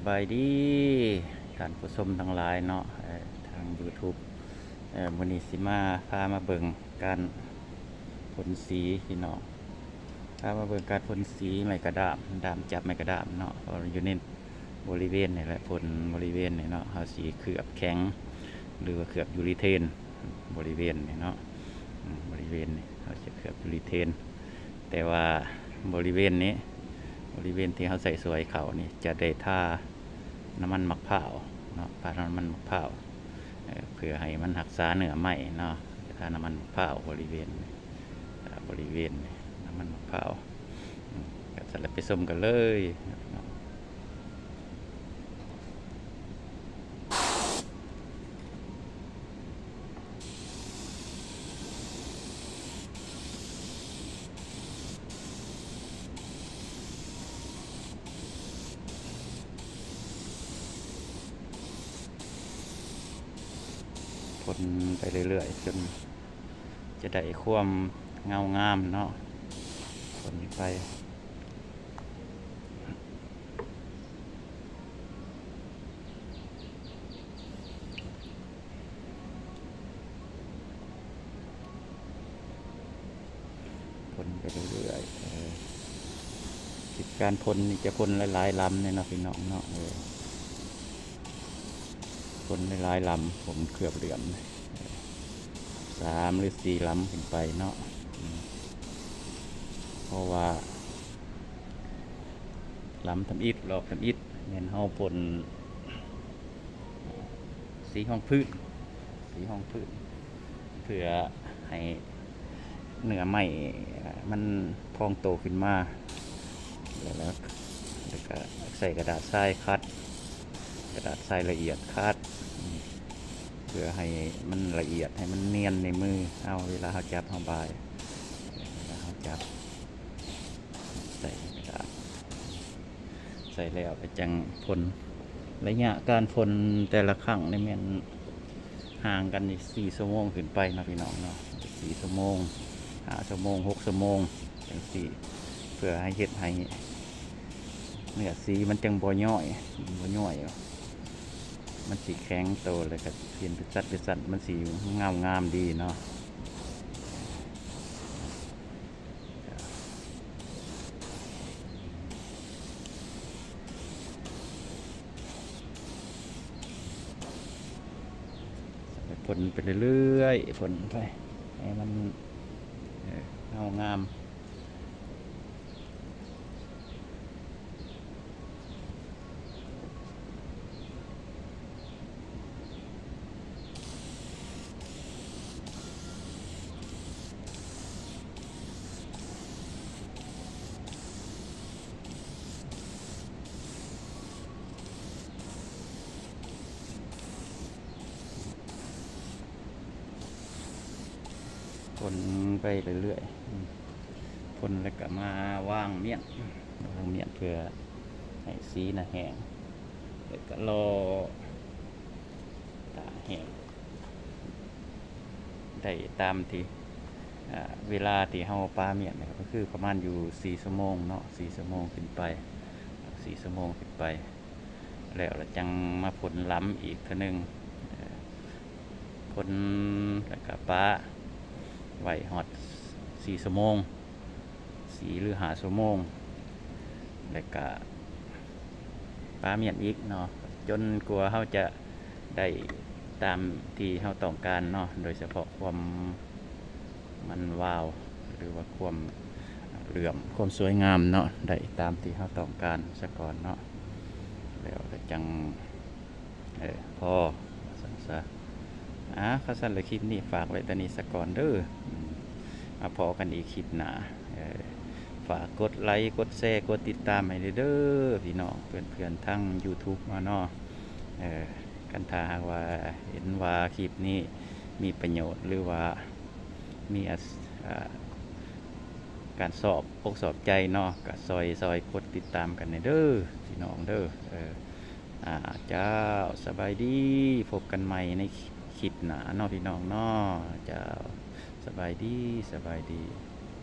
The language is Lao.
ສະບາຍດີທ່ານຜູ້ຊົມທັງຫຼາຍເນາະ ເອີ ທາງຢູທູບ ເອີ ມື້ນີ້ຊິມາ ພາມາເບິ່ງການພົ່ນສີພີ່ນ້ອງ ພາມາເບິ່ງການພົ່ນສີໄມ້ກະດາມ ດ້າມຈັບໄມ້ກະດາມເນາະ ເພາະຢູ່ໃນບໍລິເວນນີ້ແຫຼະ ພົ່ນບໍລິເວນນີ້ເນາະ ເຮົາຊິເຄືອບແຂງ ຫຼືວ່າເຄືອບຢູຣີເທນ ບໍລິເວນນີ້ເນາະ ອືມ ບໍລິເວນນີ້ເຮົາຈະເຄືອບຢູຣີເທນ ແຕ່ວ່າບໍລິເວນນີ້ ບໍລິເວນທີ່ເຮົາໃສ່ສວຍເຂົ້ານີ້ ຈະໄດ້ທານ້ຳມັນໝາກພ້າວເນາະ ທານ້ຳມັນໝາກພ້າວ ເອີ ເພື່ອໃຫ້ມັນຮັກສາເນື້ອໄມ້ເນາະ ຈະທານ້ຳມັນໝາກພ້າວບໍລິເວນນີ້ ອາ ບໍລິເວນນີ້ ນ້ຳມັນໝາກພ້າວ ອືມ ກໍຊັ້ນລະໄປຊົມກັນເລີຍ. ພົ່ນໄປເລື້ອຍໆ ຈົນຈະໄດ້ຄວາມເງົາງາມເນາະ ພົ່ນໄປ. ພົ່ນໄປເລື້ອຍໆ ເອີ ການພົ່ນນີ້ຈະພົ່ນຫຼາຍໆລຳເດ້ເນາະ ພີ່ນ້ອງເນາະ ເອີ ພົ່ນຫຼາຍໆລຳ ຜົນເກືອບເຫຼືອມ ສາມຫຼືສີ່ລຳຂຶ້ນໄປເນາະ ອືມ ເພາະວ່າ ລຳທຳອິດ ລອກທຳອິດ ແມ່ນເຮົາພົ່ນສີຮອງພື້ນ ສີຮອງພື້ນ ເພື່ອໃຫ້ເນື້ອໄມ້ມັນພອງໂຕຂຶ້ນມາ ແລ້ວ ແລ້ວກໍໃຊ້ກະດາດຊາຍຂັດ ກະດາດຊາຍລະອຽດຂັດ ເພື່ອໃຫ້ມັນລະອຽດ ໃຫ້ມັນນຽນໃນມືເຮົາ ເວລາເຮົາຈັບເຮົາບາຍ ເວລາເຮົາຈັບ ໃສ່ກະດາດ ໃສ່ແລ້ວກໍຈັ່ງພົ່ນ ໄລຍະການພົ່ນແຕ່ລະຄັ້ງນີ້ແມ່ນຫ່າງກັນສີ່ຊົ່ວໂມງຂຶ້ນໄປເນາະ ພີ່ນ້ອງເນາະ ສີ່ຊົ່ວໂມງ ຫ້າຊົ່ວໂມງ ຫົກຊົ່ວໂມງ ຈັ່ງຊີ້ ເພື່ອໃຫ້ເຮັດໃຫ້ເນື້ອສີມັນຈັ່ງບໍ່ຍ້ອຍ ມັນບໍ່ຍ້ອຍ ມັນຊິແຂງໂຕ ແລ້ວກໍປ່ຽນເປັນສັດເປັນສັດ ມັນຊິເງົາງາມດີເນາະ. ພົ່ນໄປເລື້ອຍໆ ພົ່ນໄປໃຫ້ມັນ ເອີ ເງົາງາມ. ພົ່ນໄປເລື້ອຍໆ ອືມ ພົ່ນແລ້ວກໍມາວາງມ້ຽນ ວາງມ້ຽນເພື່ອໃຫ້ສີນະແຫ້ງ ແລ້ວກໍລໍຖ້າແຫ້ງ ໄດ້ຕາມທີ່ ອາ ເວລາທີ່ເຮົາປາມ້ຽນກໍຄືປະມານຢູ່ສີ່ຊົ່ວໂມງເນາະ ສີ່ຊົ່ວໂມງຂຶ້ນໄປ ສີ່ຊົ່ວໂມງຂຶ້ນໄປ ແລ້ວລະຈັ່ງມາພົ່ນລຳອີກເທື່ອໜຶ່ງ ເອີ ພົ່ນແລ້ວກະປາໄວ້ຮອດສີ່ຊົ່ວໂມງ ສີ່ຫຼືຫ້າຊົ່ວໂມງ ແລ້ວກະປາມ້ຽນອີກເນາະ ຈົນກວ່າເຮົາຈະໄດ້ຕາມທີ່ເຮົາຕ້ອງການເນາະ ໂດຍສະເພາະຄວາມ ມັນວາວ ຫຼືວ່າຄວາມເຫຼື້ອມ ຄວາມສວຍງາມເນາະ ໄດ້ຕາມທີ່ເຮົາຕ້ອງການສາກ່ອນເນາະ ແລ້ວກໍຈັ່ງ ເອີ ພໍວ່າຊັ້ນຊະ. ອາ ຄັນຊັ້ນລະຄລິບນີ້ຝາກໄວ້ເທົ່ານີ້ສາກ່ອນເດີ ອາ ພໍ້ກັນອີກຄລິບໜ້າ ເອີ ຝາກກົດໄລ ກົດແຊ ກົດຕິດຕາມໃຫ້ເດີ ເດີ ພີ່ນ້ອງ ເພື່ອນໆທາງຢູທູບເຮົາເນາະ ເອີ ຄັນຖ້າຫາກວ່າເຫັນວ່າຄລິບນີ້ມີປະໂຫຍດ ຫຼືວ່າ ມີ ອາ ອາ ການຊອບອົກຊອບໃຈເນາະ ກະຊ່ອຍ ຊ່ອຍກົດຕິດຕາມກັນແດ່ເດີ ພີ່ນ້ອງເດີ ເອີ ອາ ເຈົ້າ ສະບາຍດີ ພົບກັນໃໝ່ໃນຄລິບໜ້າເນາະ ພີ່ນ້ອງເນາະ ເຈົ້າ ສະບາຍດີ ສະບາຍດີ.